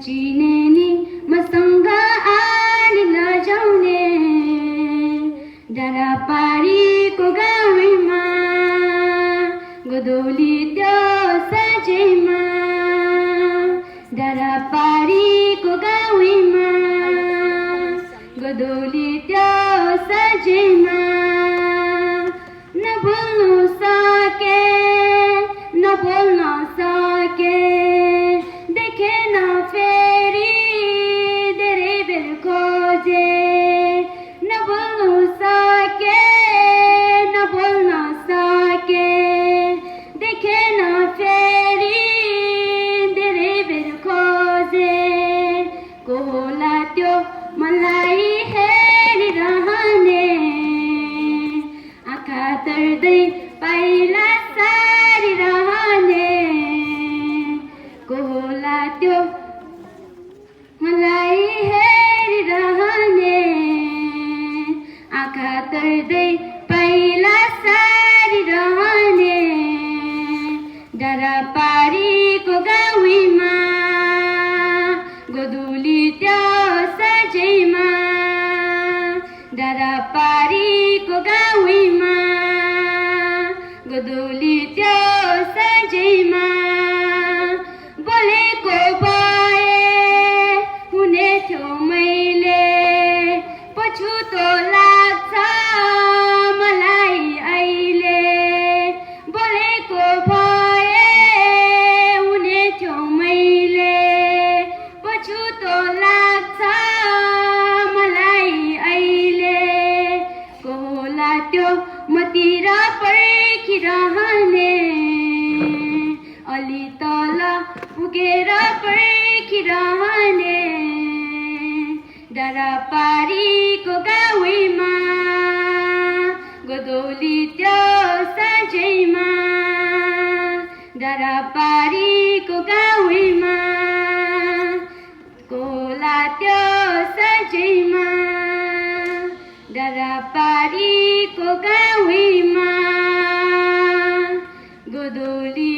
चिने नि मसँग आनी लजाउने डाँडापारीको गाउँमा गोदौली त्यो सजेमा डाँडापारीको गाउँमा गोदौली त्यो सजेमा नभुल्नु सके नभुल्न सके देखेन फेरि धेरै बेर खोजे नभुल्नु सके नभुल्न सके देखेन फेरि धेरै बेर खोजे को होला त्यो मलाई हेरिरहने आँखा तर्दै पाइला सारिरहने को होला त्यो मलाई हेरिरहने आँखा तर्दै पाइला सारिरहने डाँडापारीको गाउँमा गोदौली त्यो सजेमा डाँडापारीको गाउँमा गोदौली त्यो सजेमा बोलेको भए हुने थियो मैले पछुतो लाग्छ मलाई अहिले बोलेको भए हुने थियो मैले पछुतो लाग्छ मलाई अहिले को होला त्यो मतिर पर्खिरहने अलि तल पुगेर पर्खिरहने डाँडापारीको गाउँमा गोदौली त्यो सजेमा डाँडापारीको गाउँमा कोला त्यो सजेमा डाँडापारीको गाउँमा गोदौली